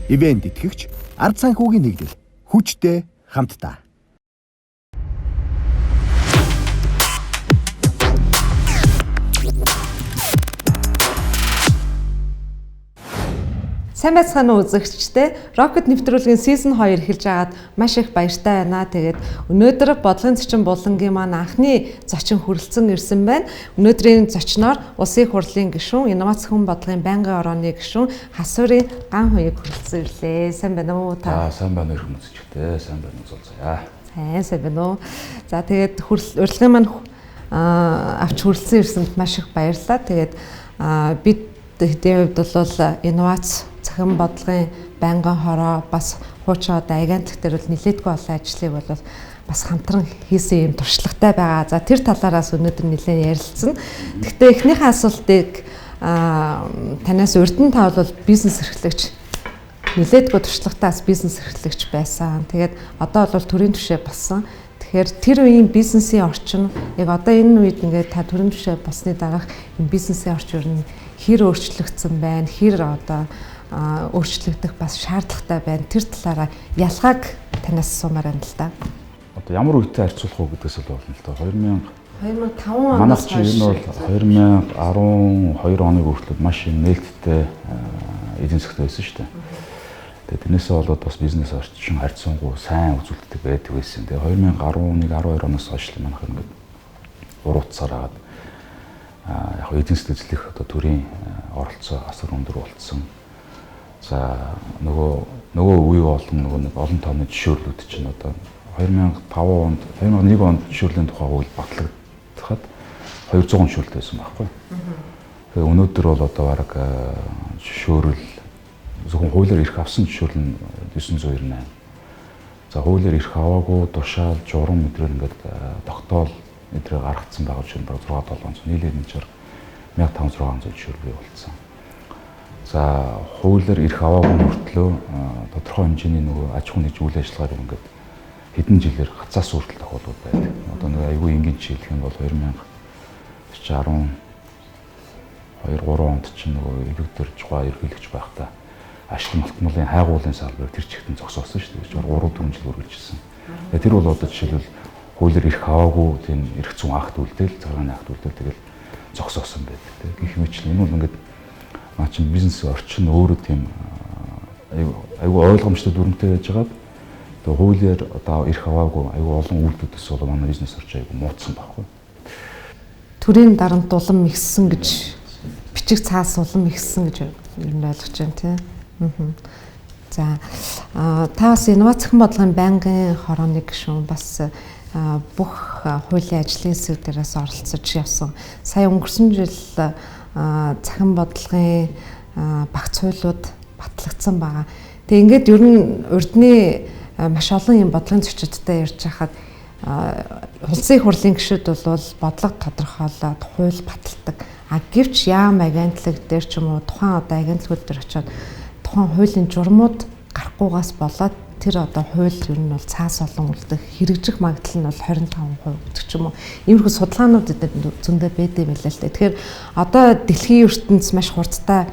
Ивент итгэгч ард санхүүгийн нэгдэл хүчтэй хамтдаа. Сайн байцгаана уу үзэгчдээ. Rocket нэвтрүүлгийн season 2 эхэлж байгаад маш их баяртай байна. Тэгээд өнөөдөр бодлогын зочин булангийн маань анхны зочин хүрэлцэн ирсэн байна. Өнөөдрийн зочноор Улсын их хурлын гишүүн, инновац хүн бодлогын байнгын орооны гишүүн Хасуурын Ган хуйг хүрэлцэн ирлээ. Сайн байна уу та? Аа, сайн байна уу үзэгчдээ. Сайн байна уу золцоё. Сайн байна уу. За тэгээд урилгын маань авч хүрэлцэн ирсэнд маш их баярлалаа. Тэгээд бид хэдийн хувьд бол инновац цахим бодлогын байнгын хороо бас хуучин одоо агентлаг дээр бол нилээдгүй олон ажлыг бол бас хамтран хийсэн юм туршлагатай байгаа. За тэр талаараас өнөөдөр нилээн ярилцсан. Гэхдээ эхнийхээ асуултыг танаас урд нь та бол бизнес эрхлэгч нилээдгүй туршлагатай бас бизнес эрхлэгч байсан. Тэгээд одоо бол төрийн түвшээ болсон. Тэгэхээр тэр үеийн бизнесийн орчин яг одоо энэ үед ингээд та төрийн түвшээ болсны дараах энэ бизнесийн орчин ер нь хэр өөрчлөгдсөн байна? Хэр одоо өөрчлөгдөх бас шаардлагатай байна. Тэр талаараа ялгааг танаас асуумаар байна л да. Одоо ямар үетэй харьцуулах уу гэдгээс л болно л доо. 2005 оноос хойш энэ бол 2012 оныг хүртэл маш нээлттэй эдийн засгт байсан шүү дээ. Тэгээд тэрнээсээ болоод бас бизнес орчин харьцангуй сайн үзүүлэлттэй байдаг байсан. Тэгээд 2011 12 оноос хойш л манайх ингээд урууцаар агаад яг эдийн засгийн эзлэх одоо төрийн оролцоо асар өндөр болцсон. За нөгөө үе болон нөгөө нэг олон тооны зөвшөөрлүүд чинь одоо 2005 онд 2001 онд зөвшөөрлийн тухай хууль батлагдахад 200 зөвшөөрөлтэй байсан байхгүй. Тэгээ өнөөдөр бол одоо бараг зөвшөөрөл зөвхөн хуулиар эрх авсан зөвшөөрөл нь 998. За хуулиар эрх аваагүй тушаал, журам мэдрэл ингээд тогтоол мэдрээ гаргацсан байгаа зөвшөөрөл бараг 6 700 нийлээд энэ чар 1500 600 зөвшөөрөл бий болсон. За хуулиар эрх аваагүй мөртлөө тодорхой хэмжээний нөгөө аж ахуйн нэгж үйл ажиллагааг ингээд хэдэн жилээр хацаас хүртэл тохиолдол байдаг. Одоо нөгөө айгүй энгийн жишээ хэлэх юм бол 2012 3 онд чинь нөгөө эвэг дөржгаа ерхийлэгч байхдаа ашиг малтмалын хайгуулын салбарыг тэр чигтэн зогсоосон шүү дээ. 3 4 жил үргэлжилсэн. Тэгээ тэр бол одоо жишээлбэл хуулиар эрх аваагүй тийм эрх зүйн акт үлдээл, захиргааны акт үлдээл тэгэл зогсоосон байдаг. Гэх мэтлэн энэ бол ингээд маа чинь бизнес орчин өөрөө тийм айгүй ойлгомжтой дүрмтэй байж байгаад тэгээ хуулиар одоо эрх аваагүй айгүй олон үйлдэлээс бол манай бизнес орчин айгүй муудсан байхгүй. Төрийн дарамт улам ихссэн гэж бичиг цаас улам ихссэн гэж ер нь ойлгож байна тийм. За та бас инновац цахим бодлогын байнгын хорооны гишүүн бас бүх хуулийн ажлын хэсэг дээрээс оролцож явсан. Сая өнгөрсөн жил цахим бодлогын багц хуулиуд батлагдсан байгаа. Тэгээ ингээд ер нь урдны маш олон юм бодлогын зочидтой ярьж байхад улсын их хурлын гишүүд бол бодлого тодорхойлоод хууль баталдаг. А гэвч яам агентлаг дээр ч юм уу тухайн одоо агентлагууд дээр очиод тухайн хуулийн журмууд гарахгүйгаас болоод тэр одоо хууль ер нь бол цаас олон үлдэх хэрэгжих магадлал нь бол 25% гэдэг ч юм уу. Иймэрхүү судалгаанууд зөндөө байдаг юм байна л дээ. Тэгэхээр одоо дэлхийн ертөнц маш хурдтай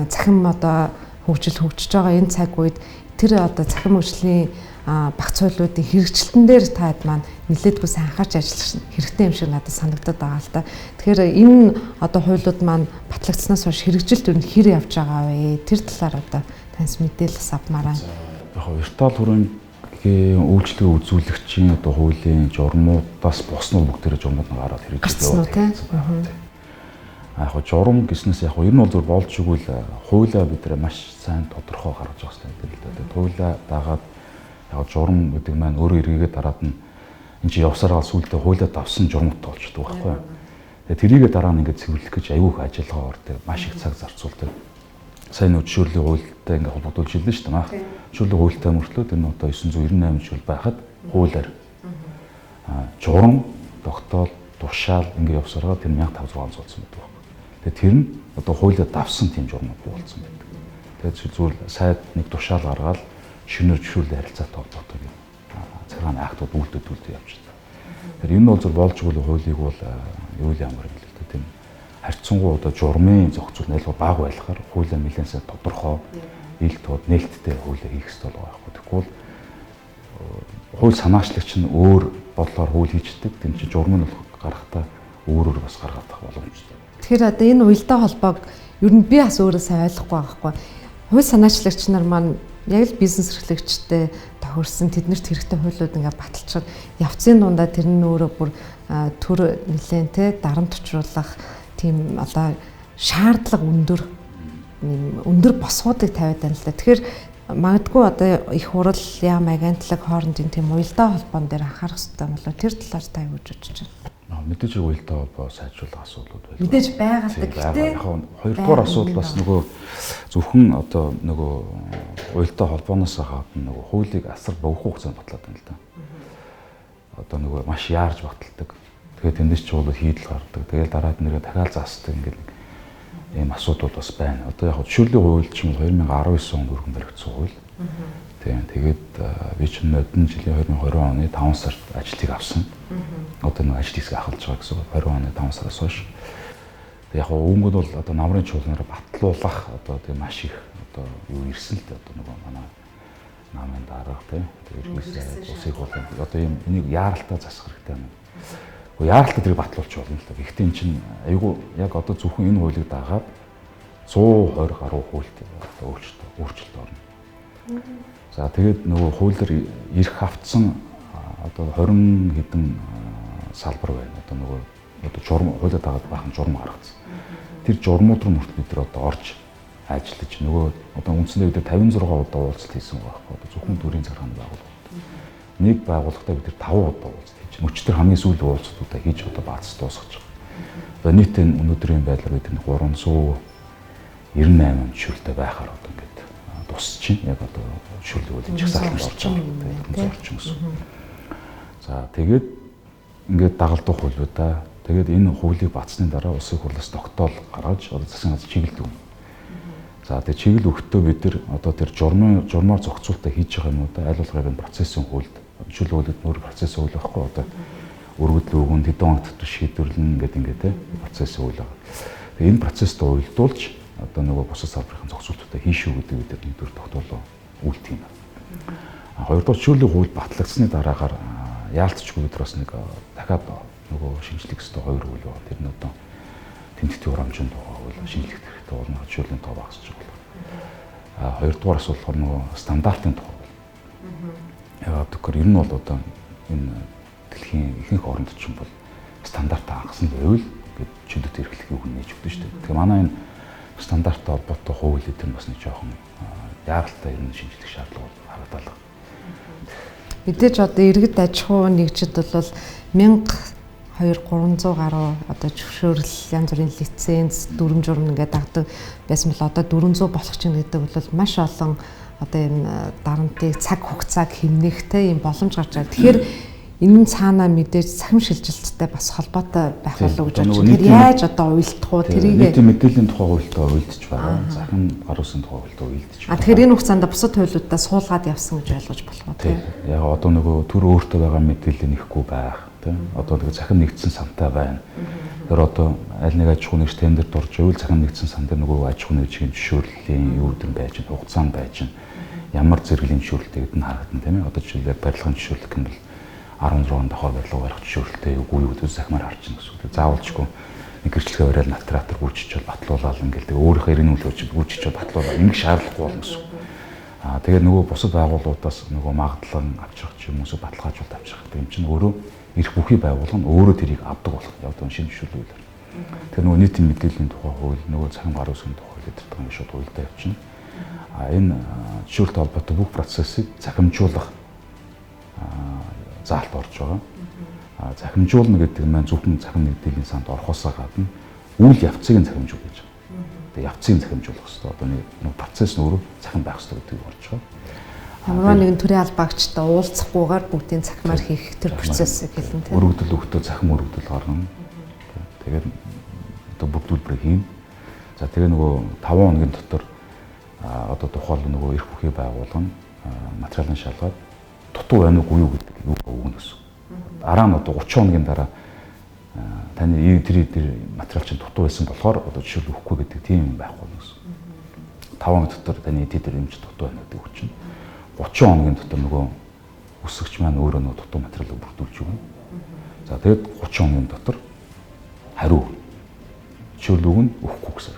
цахим одоо хөгжил хөгжиж байгаа энэ цаг үед тэр одоо цахим хөгжлийн багц хуулиудын хэрэгжилтэн дээр таад маань нэлээдгүй сайн анхаарч ажиллах хэрэгтэй юм шиг надад санагдаад байгаа л та. Тэгэхээр энэ одоо хуулиуд маань батлагдсанаас хойш хэрэгжилт ер нь хэр явж байгаа вэ? Тэр талаар одоо таньс мэдээлэл авмаар байна. Яг виртуал хөрөнгийн үйлчилгээ үзүүлэгчийн одоо хуулийн журмуудаас босноо бүгдээрээ журмууд нь гараад хэрэгжиж яваад байна. Яг журам гэснээс яг ер нь бол зөв болж игэл хуулиа бид нэр маш сайн тодорхой гаргаж явах хэрэгтэй л дээ. Тэгээд хуулиа дагаад яг журам гэдэг маань өөрөө эргээгээд дараад нь энэ чинь явсараа сүүлдээ хуулиа давсан журмуудтай болчихдог байхгүй юу. Тэгээд тэрийгээ дараа нь ингээд цэвэрлэх гэж аюух ажиллагаа ордог. Маш их цаг зарцуулдаг. Сайн нөө зөвшөөрлийн хуультай ингээд холбогдуулж хэллээ шүү дээ. Маах зөвшөөрлийн хуультай мөртлөө тэр нь одоо 998 жил байхад хуулиар журам, тогтоол, тушаал ингээд явсараа тэр 1500 болсон байдаг байхгүй. Тэгээд тэр нь одоо хуулиа давсан тийм журмууд бий болсон байдаг. Тэгээд зүгээр сайд нэг тушаал гаргаад шинээр зөвшөөрлийн харилцаатай холбоотой юм захиргааны актууд үйлдэл явчихдаг. Тэгэхээр энэ бол зөв болж игэл хуулийг бол юу л ямар юм л дээ тийм харьцангуй одоо журмын зохицуул нэлээд бага байхаар хуулиа нэлээд сайн тодорхой ил тууд нээлттэй хуулийг хийх ёстой байгаа байхгүй. Тэгэхгүй бол хууль санаачлагч нь өөр бодлоор хууль хийждэг. Тэм чи журам нь гарахдаа өөрөөр бас гаргаад авах боломжтой. Тэгэхээр одоо энэ уялдаа холбоог ер нь би бас өөрөө сайн ойлгохгүй байгаа байхгүй. Хууль санаачлагч нар маань яг л бизнес эрхлэгчтэй тохирсон тэднэрт хэрэгтэй хуулиуд ингээд баталчихад явцын дундаа тэр нь өөрөө бүр төр нэлээд те дарамт учруулах тийм одоо шаардлага өндөр өндөр босгоодыг тавиад байна л да. Тэгэхээр магадгүй одоо их хурал, яам, агентлаг хоорондын тийм уялдаа холбоон дээр анхаарах хэрэгтэй болоо тэр талаар та юу гэж бодож байна? Мэдээж уялдаа холбоо сайжруулах асуудлууд байна. Мэдээж байгаа л да. Гэхдээ яг хоёрдугаар асуудал бас нөгөө зөвхөн одоо нөгөө уялдаа холбооноос гадна нөгөө хуулийг асар богино хугацаанд батлаад байна л да. Одоо нөгөө маш яарж баталдаг. Тэгээд тэндээс ч бол хийдэл гардаг. Тэгэл дараад нэрээ дахиад заасдаг ингээд ийм асуудал бас байна. Одоо яг зөвшөөрлийн хууль ч юм бол 2019 онд өргөн баригдсан хууль. Тийм. Тэгээд би ч нодон жилийн 2020 оны 5 сард ажлыг авсан. Одоо нэг ажил хэсэг ахалж байгаа гэсэн үг. 20 оны 5 сараас хойш. Тэг яг өнгөд бол одоо намрын чуулганаар батлуулах одоо тийм маш их одоо юу ирсэн л дээ одоо нөгөө манай намын дарга тийм. Тэр ерөнхийдөө улсын хуулийн одоо ийм энийг яаралтай засах хэрэгтэй юм. Яаралтай тэрийг батлуулж болно л да. Гэхдээ эн чинь айгүй яг одоо зөвхөн энэ хуулийг дагаад 120 гаруй хуульд одоо өөрчлөлт орно. За тэгээд нөгөө хуулиар эрх автсан одоо 20 хэдэн салбар байна. Одоо нөгөө одоо журам хуулиар дагаад баахан журам гаргацсан. Тэр журмууд руу мөрт бид нар одоо орж ажиллаж нөгөө одоо үндсэндээ бид нар 56 удаа уулзалт хийсэн байгаа байхгүй. Одоо зөвхөн төрийн захиргааны байгууллагууд. Нэг байгууллагатай бид нар 5 удаа уулзалт хийж. Өчигдөр хамгийн сүүлийн уулзалтуудаа хийж одоо бааз дуусгаж байгаа. Одоо нийт энэ өнөөдрийн байдлаар бид 398 зөвшөөрөлтэй байхаар одоо ингээд тусч чинь яг одоо зөвшөөрлөг үеийн жагсаалтанд орж байгаа орчин гэсэн. За тэгээд ингээд дагалдах хуулиудаа тэгээд энэ хуулийг батсны дараа улсын хурлаас тогтоол гаргаж одоо засгийн газар чиглэлт өгнө. За тэгээд чиглэл өгөхдөө бид нар одоо тэр журмаар зохицуултаа хийж байгаа юм уу да аль болох яг энэ процессын хуульд зөвшөөрлөг хуулиуд нөр процессын хууль байхгүй одоо өргөдөл өгөн тэдэн хоног дотор шийдвэрлэн гэдэг ингээд те процессын хууль байгаа. Тэгээд энэ процесстэй уялдуулж одоо нөгөө бусад салбарын зохицуултуудаа хийшүү гэдэг бид нар нэгдүгээр тогтоолоо үлдэх юм. Хоёрдугаар зөвшөөрлийн хууль батлагдсны дараагаар яалтчгүй бид бас нэг дахиад нөгөө шинжлэх ёстой хоёр хууль байна. Тэр нь одоо тэмдэгтийн хурамжийн тухай хууль шинжлэх хэрэгтэй болно, зөвшөөрлийн тоо багасч байгаа. Хоёрдугаар асуудал болохоор нөгөө стандартын тухай хууль. Яагаад гэвэл ер нь бол одоо энэ дэлхийн ихэнх оронд ч юм бол стандарт хангасан байвал ингээд чөлөөт эрхлэх үг нээж өгдөн шүү дээ. Тэгэхээр манай энэ стандарттай холбоотой хууль гэдэг нь бас нэг жоохон яаралтай ер нь шинжлэх шаардлага харагдаад байна. Мэдээж одоо иргэд аж ахуй нэгжид бол 1200 гаруй одоо зөвшөөрөл янз бүрийн лиценз, дүрэм журам ингээд дагдаг байсан бол одоо 400 болох чинь гэдэг бол маш олон одоо энэ дарамтыг цаг хугацааг хэмнэхтэй юм боломж гарч байгаа. Тэгэхээр энэ нь цаанаа мэдээж цахим шилжилттэй бас холбоотой байх болов уу гэж бодож байна. Тэгэхээр яаж одоо уялдах уу тэрийг нийтийн мэдээллийн тухай хуультай уялдж байгаа. Захин гар үсгийн тухай хуультай уялдж байгаа. Тэгэхээр энэ хугацаанд бусад хуулиудаа суулгаад явсан гэж ойлгож болох уу тийм? Яг одоо нөгөө төр өөртөө байгаа мэдээлэл нэхгүй байх тийм. Одоо тэгээ захин нэгдсэн сантай байна. Тэр одоо аль нэг аж ахуйн нэгж тендерт орж ивэл захин нэгдсэн сан дээр нөгөө аж ахуйн нэгжийн зөвшөөрлийн юу гэдэг нь байж, хугацаа нь байж, ямар зэрэглэлийн зөвшөөрөлтэй гэдэг нь харагдана тийм ээ. Одоо жишээлбэл барилгын зөвшөөрлөх юм бол 16 давхар барилга барих зөвшөөрөлтэй үгүй юу гэдэг захимаар харж байна гэсэн үг. Заавалчгүй нэг гэрчлэгээ бариад нотариатор гүйчичээд батлуулаад ингээл тэгээ өөрийнхөө иргэний төлөө гүйчичээд батлуулаад ингэ шаардлагагүй болно гэсэн үг. Тэгээд нөгөө бусад байгууллагуудаас нөгөө магадлан авчрах ч юм уу баталгаажуулалт авчрах гэдэг юм чинь өөрөө эрх бүхий байгууллага нь өөрөө тэрийг авдаг болох. Яг одоо шинэ зөвшөөрлөөр. Тэгэхээр нөгөө нийтийн мэдээллийн тухай хууль, нөгөө цахим гар үсгийн тухай хууль гэдэг юм шууд хуульдаа явчихна. Энэ зөвшөөрөлтэй холбоотой бүх процессыг захимжуулах заалт орж байгаа. Захимжуулна гэдэг нь маань зөвхөн захим нэгдлийн санд орохоосоо гадна үйл явцыг нь захимжуулж байгаа. Тэгээ явцыг захимжуулах хэрэгтэй. Одоо нэг процесс нь өөрөө захим байх хэрэгтэй гэдгийг орж байгаа. Ямар нэгэн төрийн албаагчтай уулзахгүйгээр бүгдийн захимаар хийх тэр процессыг хэлнэ тийм. Өргөдөл өгтөө захим өргөдөл гаргана. Тэгээд одоо бүрдүүлбэрийг хийн. За тэгээ нөгөө 5 хоногийн дотор одоо тухайн нөгөө эрх бүхий байгууллага нь материалын шалгаад дутуу байна уугүй юу гэдэг юу өгнө гэсэн. Дараа нь одоо 30 хоногийн дараа таны тэр материал чинь дутуу байсан болохоор одоо жишээл өгөхгүй гэдэг тийм юм байхгүй гэсэн. 5 хоног дотор таны эдийн дээр юмч дутуу байна гэдэг үг чинь 30 хоногийн дотор нөгөө үсгч маань өөрөө нөгөө дутуу материалыг бүрдүүлж өгнө. За тэгээд 30 хоногийн дотор хариу жишээл үг нь өгөхгүй гэсэн.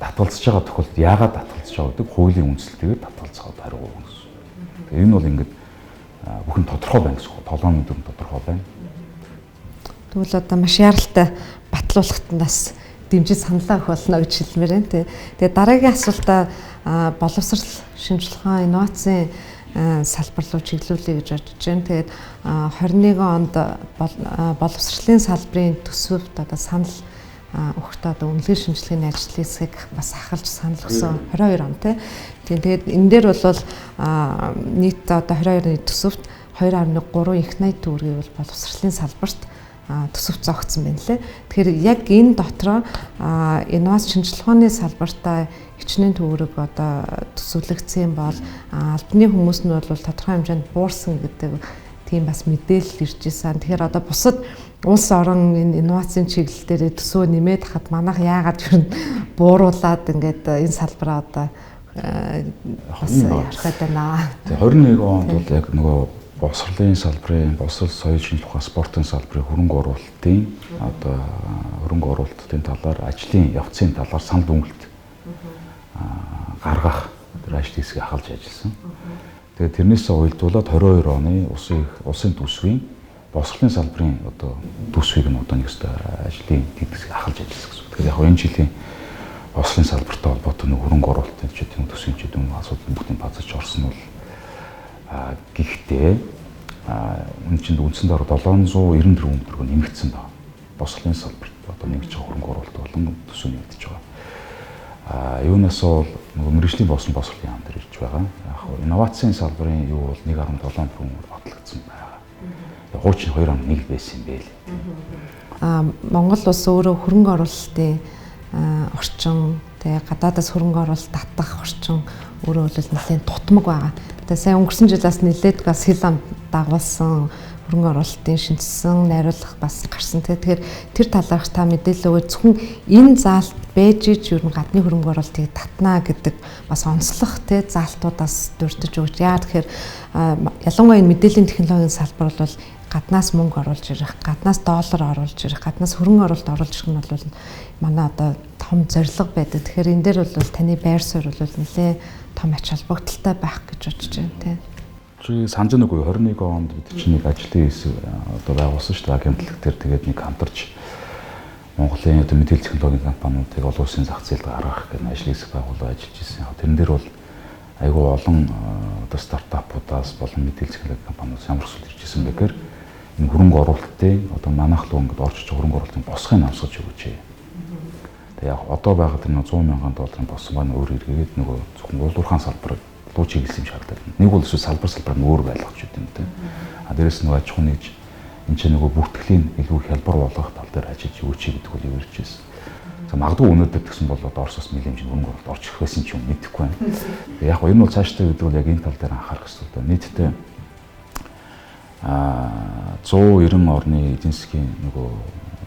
Татгалзаж байгаа тохиолдолд яагаад татгалзаж байгаа гэдэг хуулийн үндсэлтэйгээр татгалзахад хариу өгнө гэсэн. Тэгээд энэ бол ингээд бүхэн тодорхой байна гэсэн үг. Толгойн дүр тодорхой байна. Тэгвэл одоо маш яаралтай батлуулахад нас дэмжиж саналаа өгөх болно гэж хэлмээр байна тий. Тэгээ дараагийн асуултаа боловсрал, шинжлэх ухаан, инновацийн салбар руу чиглүүлье гэж бодож байна. Тэгээд 21 онд боловсролын салбарын төсөвт одоо санал өгөхдөө одоо үнэлгээ шинжилгээний ажлын хэсгийг бас ахалж санал өгсөн 22 он тий. Тэгээд энэ дээр бол нийт одоо 22-ны төсөвт 2.3 их 80 төгрөгийг бол боловсролын салбарт төсөв зогцсон байна лээ. Тэгэхээр яг энэ дотроо инновац шинжлэх ухааны салбартаа хичнээн төгрөг одоо төсөвлөгдсөн бол албаны хүмүүс нь бол тодорхой хэмжээнд буурсан гэдэг тийм бас мэдээлэл ирж исэн. Тэгэхээр одоо бусад улс орон энэ инновацийн чиглэл дээр төсөө нэмээд хахад манайх яагаад ер нь бууруулад ингээд энэ салбараа одоо бас ярих байна. Тэгээ 21 онд бол яг нөгөө боловсролын салбарын, боловсрол, соёл, шинжлэх ухаан, спортын салбарын хөрөнгө оруулалтын одоо хөрөнгө оруулалтын талаар ажлын явцын талаар санал дүнэлт гаргах тэр ажлын хэсгийг ахалж ажилласан. Тэгээд тэрнээсээ уялдуулаад 22 оны улсын төсвийн боловсролын салбарын одоо төсвийг нь одоо нэг өстой ажлын хэсгийг ахалж ажилласан гэсэн. Тэгэхээр яг энэ жилийн боловсролын салбартай холбоотой нэг хөрөнгө оруулалтын ч гэдэг юм төсвийн ч гэдэг юм асуудал бүгдийг базаж орсон бол гэхдээ энэ чинь үндсэн дор 794 төгрөг нэмэгдсэн байна. Боловсролын салбарт одоо нэмэгдэж байгаа хөрөнгө оруулалт болон төсөв нэмэгдэж байгаа. Юунаас бол нөгөө мэргэжлийн боловсролын яам дээр ирж байгаа. Яг хөө инновацийн салбарын юу бол 1.7 тэрбум батлагдсан байгаа. Хуучин 2.1 байсан юм бэ л. Монгол улс өөрөө хөрөнгө оруулалтын орчин, тэгээ гадаадаас хөрөнгө оруулалт татах орчин өөрөө бол нэлээд тутмаг байгаа. Тэгээ сайн өнгөрсөн жилээс нэлээд бас хил ам дагуулсан хөрөнгө оруулалтын шинжилсэн найруулга бас гарсан. Тэгэхээр тэр талаарх та мэдээлэл өгөөд зөвхөн энэ заалт байж ич ер нь гадны хөрөнгө оруулалтыг татнаа гэдэг бас онцлог те заалтуудаас дурдж өгч. Яа тэгэхээр ялангуяа энэ мэдээллийн технологийн салбар бол гаднаас мөнгө оруулж ирэх, гаднаас доллар оруулж ирэх, гаднаас хөрөнгө оруулалт оруулж ирэх нь бол манай одоо том зорилго байдаг. Тэгэхээр энэ дээр бол таны байр суурь бол нэлээд том ач холбогдолтой байх гэж бодож байна тий. Чи санаж байна уу 21 онд бид чинь нэг ажлын хэсэг одоо байгуулсан шүү дээ агентлаг дээр тэгээд нэг хамтарч Монголын одоо мэдээлэл технологийн компаниудыг олон улсын зах зээлд гаргах гэдэг ажлын хэсэг байгуулаад ажиллаж ирсэн. Тэрэн дээр бол айгүй олон одоо стартапуудаас болон мэдээлэл технологийн компаниудаас ямар асуудал ирж ирсэн бэ гэхээр энэ хөрөнгө оруулалтын одоо манайх руу ингээд орж иж хөрөнгө оруулалтын босхыг намсгаж өгөөч. Тэгээ яг одоо байгаа тэр 100 мянган долларын босго маань өөр эргээд нөгөө зөвхөн уулуурхаан салбар руу чиглэсэн юм шаардлагатай. Нэг бол эсвэл салбар нь өөр байлгах ч юм те. А дээрэс нөгөө аж ахуй нэгж энэ чинь нөгөө бүртгэлийн илүү хялбар болгох тал дээр ажиллаж өгөөч гэдэг бол юу ирж байсан. За магадгүй өнөөдөр тэгсэн бол одоо Оросоос нэлээд хэмжээний хөрөнгө оруулалт орж ирэх байсан ч юм мэдэхгүй байна. Тэгээ яг энэ бол цаашдаа гэдэг бол яг энэ тал дээр анхаарах хэрэгтэй. Нийтдээ 190 орны эдийн засгийн нөгөө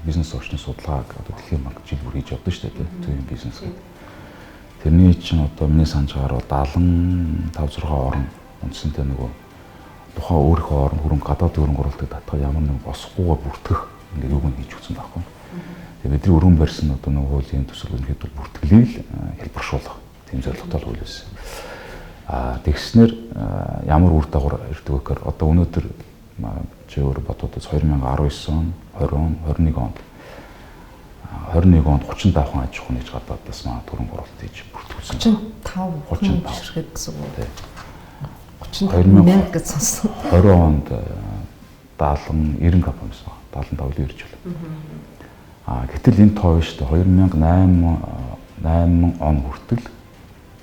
бизнес орчны судалгааг одоо Дэлхийн банк жил бүр хийж явдаг шүү дээ, тийм бизнес гэдэг. Тэрний чинь одоо миний санаж байгаагаар бол 75 6 орн үндсэндээ нөгөө тухайн өөрийнхөө орн хөрөнгө гадаад хөрөнгө оруулалтыг татах ямар нэгэн босгогүйгээр бүртгэх ингээд юуг нь хийж өгсөн байхгүй. Тэгээ бидний өргөн барьсан одоо нөгөө хуулийн төсөл ерөнхийдөө бол бүртгэлийг л хэлбэршүүлэх тийм зорилготой хууль байсан. Тэгснээр ямар үр дагавар ирдэг вэ гэхээр одоо өнөөдөр чи өөр бодвол 2019 он, 20 он, 21 онд 21 онд 35 хүн аж ахуй нэгж гадаадаас манай хөрөнгө оруулалт хийж бүртгүүлсэн. 35 хүн гэсэн үг. 35 мянга гэж сонссон. 20 онд 70 90 компани байсан. 75 л ирж байна. Гэтэл энэ тоо биш үү 2008 8 он хүртэл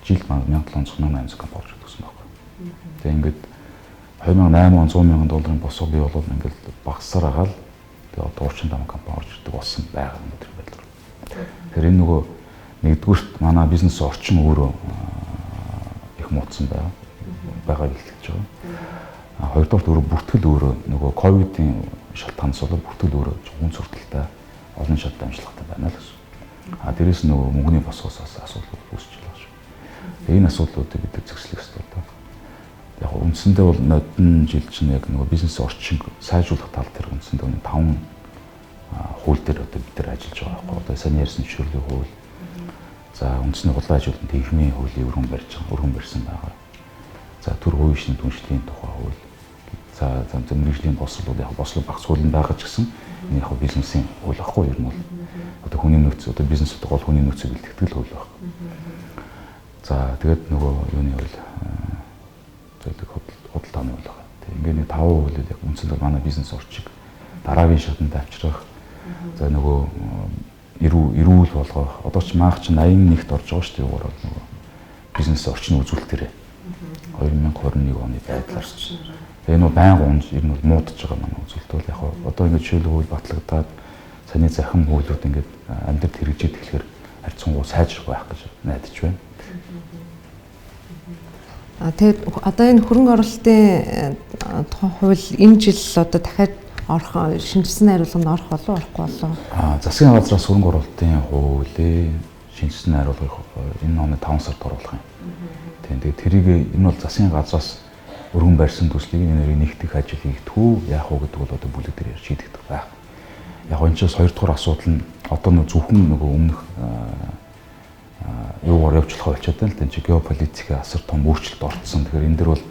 жил 1700 1800 компани орж ирсэн байхгүй. Тэгээ ингээд 2008 он 100 мянган долларын босго бий болоод ингээд багасаар агаал тэгээ одоо 35 компани орж ирдэг болсон байгаа юм тэр байдлаар. Тэгэхээр энэ нөгөө нэгдүгüрт манай бизнес орчин өөрөө их муудсан байгааг илтгэж байгаа. Хоёрдугаарт өөрөө бүртгэл өөрөө нөгөө ковидын шалтгаанаас болоод бүртгэл өөрөө хүн сурталтай олон шат амжилттай байна л гэсэн. Дээрээс нь нөгөө мөнгөний босгоос асуудал үүсэж байгаа шүү. Тэгээ энэ асуудлуудыг бид нар зэгслэх ёстой л доо. Яг үндсэндээ бол нодон жил чинь яг нөгөө бизнес орчин сайжруулах тал дээр үндсэндээ 5 хууль дээр одоо бид нар ажиллаж байгаа байхгүй. Одоо сайн ярьсан зөвшөөрлийн хууль. За үндэсний хулгай ажилтны техникийн хуулийг өргөн барьж байгаа, өргөн барьсан байгаа. За төр хувийн шин түншлэлийн тухай хууль. За мэргэжлийн бослол яг бослол багц хууль нь байгаа ч гэсэн энэ яг бизнесийн хууль байхгүй ер нь бол одоо хүний нөөц одоо бизнесүүд гол хүний нөөцийг бэлтгэдэг л хууль байхгүй. За тэгээд нөгөө юуны хууль зөвлөг худалдааны хууль байгаа. Тэг ингээд нэг 5 хуулиуд яг үндсэндээ манай бизнес орчиг дараагийн шатанд авчрах. За нөгөө эрүүл болгох. Одоо ч маах чи 81-т орж байгаа шүү дээ. Юугаар бол нөгөө бизнес орчны үзүүлэлтээрээ 2021 оны байдлаар. Тэгээ энэ бол байнга унж ер нь бол муудаж байгаа манай үзүүлэлт бол яг одоо ингээд жишээлбэл хууль батлагдаад саний захим хуулиуд ингээд амьдралд хэрэгжиж эхлэхээр харьцангуй сайжрах байх гэж найдаж байна. Тэгээд одоо энэ хөрөнгө оруулалтын тухай хууль энэ жил одоо дахиад орох шинжилсэн найруулганд орох болов орохгүй болов? Засгийн газраас хөрөнгө оруулалтын хуулийг шинжилсэн найруулгыг энэ оны 5 сард оруулах юм. Тийм тэгээд тэрийг энэ бол засгийн газраас өргөн барьсан төслийг энэ хоёрыг нэгтгэх ажил хийгдэх үү яах вэ гэдэг бол одоо бүлэг дээр шийдэгдэх байх. Яг энэ ч бас хоёрдугаар асуудал нь одоо нэг зөвхөн нөгөө өмнөх юугаар явуулах болчиход байна л да. Энэ чи геополитикийн асар том өөрчлөлт орцсон. Тэгэхээр энэ дэр бол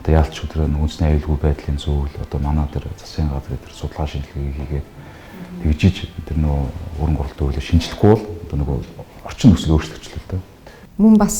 одоо яалч өдрөө үндэсний аюулгүй байдлын зүйл одоо манай дээр засгийн газрын дээр судалгаа шинжилгээг хийгээд тэгжиж тэр нөгөө хөрөнгө оруулалтын хуулийг шинжлэхгүй бол одоо нөгөө орчин нөхцөл өөрчлөгчлөө л да. Мөн бас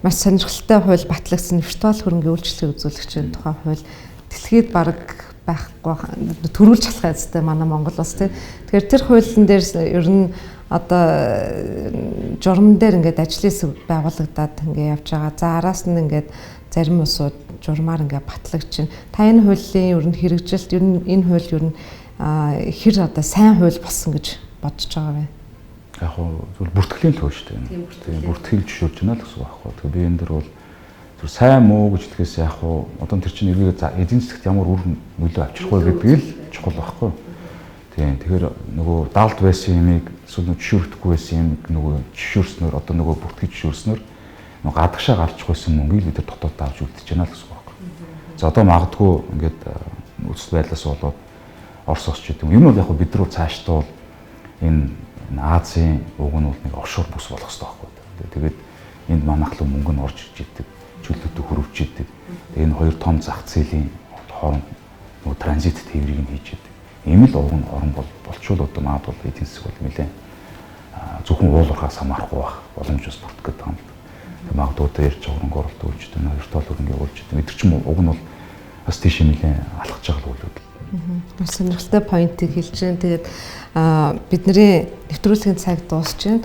маш сонирхолтой хууль батлагдсан виртуал хөрөнгийн үйлчлэгийг үзүүлэгчийн тухай хууль дэлхийд бараг байхгүй төрүүлж чадах эзтэй манай Монгол улс тий. Тэгэхээр тэр хуулийн дээр ер нь одоо журам дээр ингээд ажлын хэсэг байгуулагдаад ингээд явж байгаа. За араас нь ингээд зарим улсууд журмаар ингээд батлагдчихна. Та энэ хуулийн ер нь хэрэгжилт ер нь энэ хууль ер нь хэр одоо сайн хууль болсон гэж бодож байгаа вэ? Яг хөө зөвхөн бүртгэлийн л хууль шүү дээ. Тийм бүртгэл зөвшөөрж байна л гэсэн үг байхгүй. Тэгэхээр би энэ дэр бол зөв сайн муу гэж хэлэхээс яг хөө одоо тэр чинь эргээд эдийн засагт ямар үр нөлөө авчрах вэ гэдэг л чухал байхгүй. Тийм тэгэхээр нөгөө даалд байсан юмыг эсвэл нөгөө зөвшөөрөхгүй байсан юмыг нөгөө зөвшөөрснөөр одоо нөгөө бүртгэж зөвшөөрснөөр нөгөө гадагшаа гарч байсан мөнгийг бид нар дотоод авч үлдчихэж байна л гэсэн үг байхгүй. За одоо магадгүй ингээд нөхцөл байдлаас болоод Орос ос ч гэдэг юм. Ер нь бол яг хөө бид нар цаашдаа бол энэ Азийн уг нь бол нэг офшор бүс болох хэрэгтэй байхгүй. Тэгээд энд манайх л мөнгө нь орж ирж идэг, чөлөөтэй хөрвж идэг. Тэгээд энэ хоёр том зах зээлийн хооронд нөгөө транзит тээврийг нь хийж идэг. Ийм л уг нь орон бол болчвол одоо магадгүй эдийн засаг бол нэлээд зөвхөн уул уурхаас хамаарахгүй байх боломж бас бүрдэх гэдэг юм л. Тэгээд магадгүй одоо ярьж байгаа хөрөнгө оруулалт үйлчлэг, виртуал хөрөнгө явуулж идэг. Эдгээр ч юм уг нь бол бас тийш нэлээд алхаж байгаа л үйлүүд. Маш сонирхолтой поинтыг хэлж байна. Тэгээд бидний нэвтрүүлгийн цаг дуусч байна.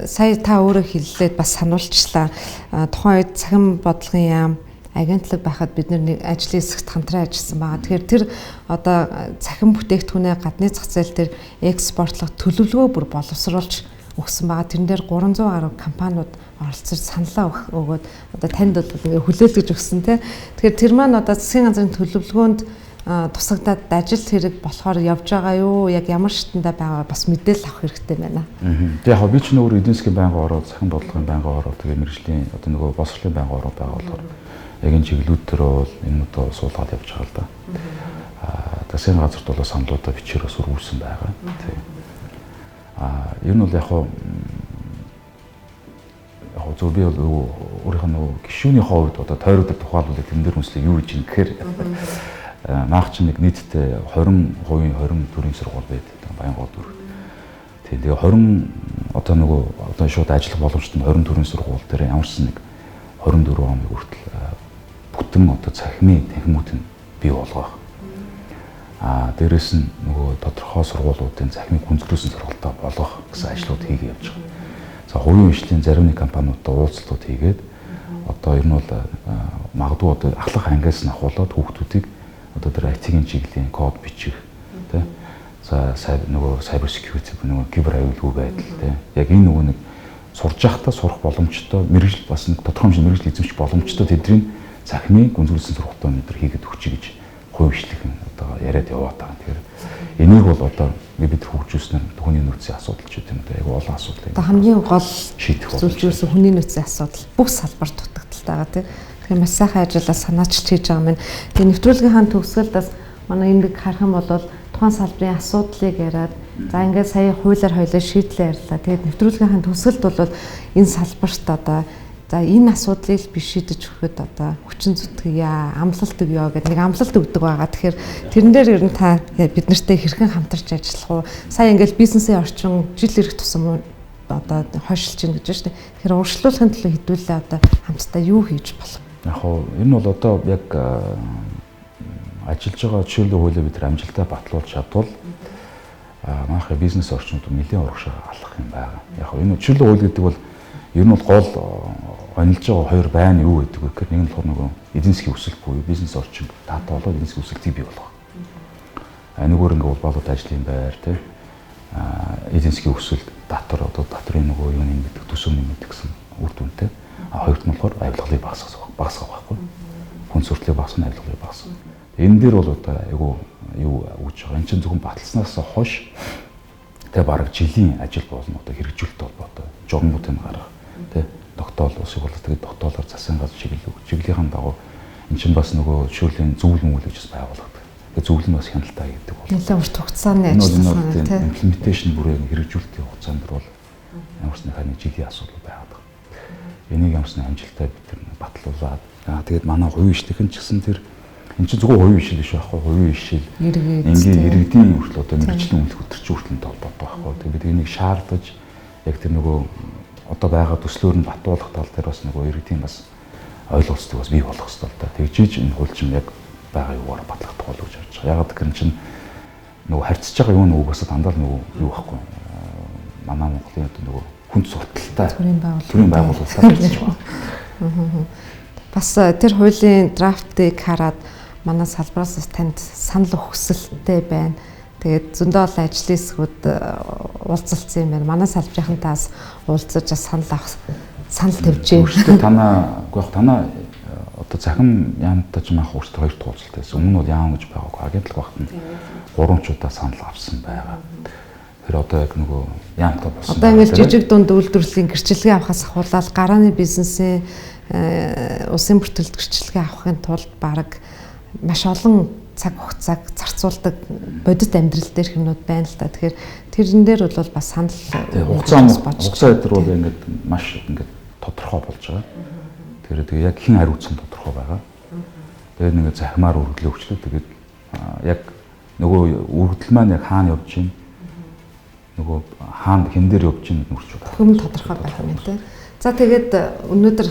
Сая та өөрөө хэллээд бас сануулчлаа. Тухайн үед цахим бодлогын яам агентлаг байхад бид нэг ажлын хэсэгт хамтран ажилласан байгаа. Тэгэхээр тэр одоо цахим бүтээгдэхүүнээ гадны зах зээл дээр экспортлох төлөвлөгөө бүр боловсруулж өгсөн байгаа. Тэрэн дээр 300 гаруй компаниуд оролцож саналаа өгөөд одоо танд бол ингээ хүлээлгэж өгсөн тий. Тэгэхээр тэр маань одоо засгийн газрын төлөвлөгөөнд тусагдаад ажил хэрэг болохоор явж байгаа юу? Яг ямар шатанда байгаа бас мэдээлэл авах хэрэгтэй байна. Тэг яг би ч нөгөө эдийн засгийн байнгын ороод, цахим бодлогын байнгын ороод, тэгээ мэргэжлийн одоо нөгөө боловсролын байнгын ороод байгаа болохоор яг энэ чиглэлүүд төр бол энэ удаа суулгаад явж байгаа л да. Засгийн газарт бол саналуудаа бичээр бас өргүүлсэн байгаа. Тэг. Ер нь бол яг зөв би бол өөрийнх нь нөгөө гишүүний хувьд одоо тойрогдод тухайлбал тэрэн дээр хүнслээ юу гэж юм гэхээр маах чинь нэг нийтдээ 20% 20 төрлийн сургууль байдаг Баянгол дүүрэгт. Тийм тэгээ 20 одоо нөгөө одоо шууд ажиллах боломжтой 20 төрлийн сургууль дээр ямар ч нэг 24 оныг хүртэл бүтэн одоо цахимын танхимууд нь бий болгох. Дээрэс нь нөгөө тодорхой сургуулиудын цахимыг гүнзгийрүүлсэн сургалтаа болгох гэсэн ажлууд хийгээ явж байгаа. За хувийн хвшлийн зарим нэг компаниудтай уулзалтууд хийгээд одоо ер нь бол магадгүй одоо ахлах ангиас нь ахуулаад хүүхдүүдийг одоо тэр IT-ийн чиглэлийн код бичих тий. За нөгөө cyber security нөгөө кибер аюулгүй байдал тий. Яг энэ нөгөө нэг сурж байхдаа сурах боломжтой мэргэжил бас нэг тодорхой хэмжээний мэргэжил эзэмших боломжтой тэдний цахимын гүнзгийрүүлсэн сургалтаа өнөөдөр хийгээд өгчий гэж хувийн хвшлийнхэн одоо яриад яваад байгаа. Тэгэхээр Энийг бол одоо бид хөгжүүлснээр хүний нөөцийн асуудал ч гэдэм үү, айгүй олон асуудал. Одоо хамгийн гол шийдэх зүйл хүний нөөцийн асуудал бүх салбар дутагдaltaй байгаа тийм. Тэгэхээр маш сайхан ажиллаа санаачилж хийж байгаа юм. Тэгээ нэвтрүүлгийнхаа төгсгөлд бас манай энд харах юм бол тухайн салбарын асуудлыг яриад за ингээд сая хуулиар хоёлаа шийдлээ ярьлаа. Тэгээд нэвтрүүлгийнхаа төгсгөлд бол энэ салбарт одоо за энэ асуудлыг би шийдэж өгөхөд одоо хүчин зүтгэе, амлалт өгөө гэдэг нэг амлалт өгдөг байгаа. Тэгэхээр тэрэн дээр ер нь та бид нартэй хэрхэн хамтарч ажиллах уу? Сая ингээд бизнесийн орчин жил ирэх тусам одоо хойшилж гин гэж байна шүү дээ. Тэгэхээр урагшлуулахын төлөө хэдүүлээ одоо хамтдаа юу хийж болох? Яг хоо энэ бол одоо яг ажиллаж байгаа жишээлбэл хуулиа бид нар амжилттай батлуулж чадвал манайхын бизнес орчинд нэлээд урагшаа алах юм байгаа. Яг хоо энэ жишээлбэл хууль гэдэг бол ер нь бол гол онилж байгаа хоёр байна юу гэдэг вэ гэхээр нэг нь болохоор нөгөө эдийн засгийн өсөлт буюу бизнес орчин таатай болоод эдийн засгийн өсөлтийг бий болгох. Нэгүр ингээ улбаалууд ажлын байр тий эдийн засгийн өсөлт татвар одоо татврын нөгөө юу нэмэгдэх, төсөв нэмэгдэх гэсэн үр дүнтэй. Хоёрт нь болохоор авилгалыг багасгах байхгүй. Хүн сүртлийг багасгах, авилгалыг багасгах. Энэ дээр бол одоо айгүй юу өгж байгаа. Энд чинь зөвхөн баталснаас хойш тэгээ бараг жилийн ажил болно одоо хэрэгжүүлэлт холбоотой. Журмуудыг гаргах тий тогтоол улсын хурлаа тэгээд тогтоолоор засгийн газар чиглэл чиглэлийн дагуу эн чинь бас нөгөө шүүрлийн зөвлөл мөвл гэж бас байгуулагддаг. Тэгээд зөвлөл нь бас хяналтаа хийдэг бол. Нэлээд урт хугацааны ажил байна тий. Имплементейшн бүрээ хэрэгжүүлэлтийн хугацаанд бол ямар ч нэг жилийн асуудал байгаад байгаа. Энийг ямар ч нэг амжилттай бид тэр батлуулаад тэгээд манай хувийн ишлийн ч гэсэн тэр эн чинь зөвхөн хувийн ишил биш байхгүй, хувийн ишил энгийн иргэдийн хүртэл одоо мэргэжлийн үнэлэх өтөрч хүртэл холбоотой байхгүй. Тэгээд бид энийг шаардаж яг тэр нөгөө одоо байгаа төслөөр нь батлуулах тал дээр бас нөгөө иргэдийн бас ойлголцдог бас бий болох хэрэгтэй л да. Тэгжиж энэ хууль чинь яг байгаа юугаар батлагдах болов гэж харж байгаа. Ягаад гэхээр чинь нөгөө харьцаж байгаа юу нөгөө угаасаа дандаа л нөгөө юу байхгүй. Манай Монголын одоо нөгөө хүнд сурталтай төрийн байгууллагатай харьцаж байгаа. Бас тэр хуулийн драфтыг хараад манай салбараас танд санал өгөх хүсэлтэй байна. Тэгээд зөндөө олон ажлын хэсгүүд уулзалцсан юм байна. Манай салбарынхантаас уулзаж санал авах санал тавьж байна. Өөртөө танаа үгүй яг танаа одоо захим яамтай ч маах өөртөө хоёр дахь уулзалт байсан. Өмнө нь бол яам гэж байгаагүй. Агентлаг багт нь 3 ч удаа санал авсан байгаа. Тэр одоо яг нөгөө яамтай болсон. Одоо ингээд жижиг дунд үйлдвэрлэлийн гэрчлэгээ авахаас ахуулаад гарааны бизнесийн улсын бүртгэлд гэрчлэгээ авахын тулд бараг маш олон цаг хугацааг зарцуулдаг бодит амьдрал дээр юмнууд байна л да. Тэгэхээр тэрэн дээр бол бас санал хугацаа өдр бол ингээд маш ингээд тодорхой болж байгаа. Тэгэхээр тэгээ яг хэн хариуцсан тодорхой байгаа. Тэгээд ингээд захимаар үргэлжлээ өчлөө. Тэгээд яг нөгөө үргэлжлэл маань яг хаана явж байна? Нөгөө хаана хэн дээр явж байна гэдэг нүрч байна. Хүм тодорхой байх юм тий. За тэгээд өнөөдөр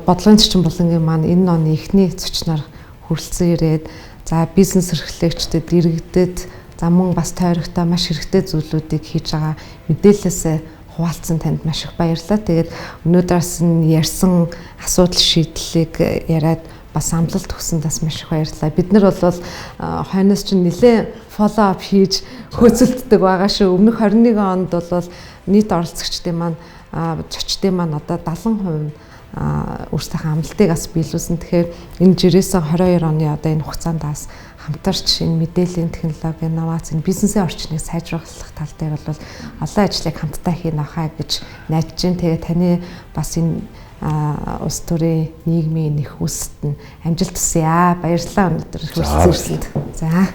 бодлогын зочин булангийн маань энэ оны эхний зочноор хүрэлцэн ирээд за бизнес эрхлэгчдэд иргэдэд за мөн бас тойрогтой маш хэрэгтэй зүйлүүдийг хийж байгаа мэдээлэлээсээ хуваалцсан танд маш их баярлалаа. Тэгээд өнөөдрөөс нь ярьсан асуудал шийдлийг яриад бас амлалт өгсөн бас маш их баярлалаа. Бид нар бол хойноос чинь нэлээд follow up хийж хөөцөлддөг байгаа шүү. Өмнөх 21 онд бол нийт оролцогчдын маань зочдын маань одоо 70% өөрсдийнхөө амлалтыг бас биелүүлсэн. Тэгэхээр энэ жирээсэн 22 оны одоо энэ хугацаанд бас хамтарч энэ мэдээллийн технологи, инновац, энэ бизнесийн орчныг сайжруулах тал дээр бол олон ажлыг хамтдаа хийнэ хаа гэж найдаж байна. Тэгээ таны бас энэ улс төрийн нийгмийн нэх үүсэлт нь амжилт хүсье. Баярлалаа өнөөдөр хүрэлцэн ирсэнд. За.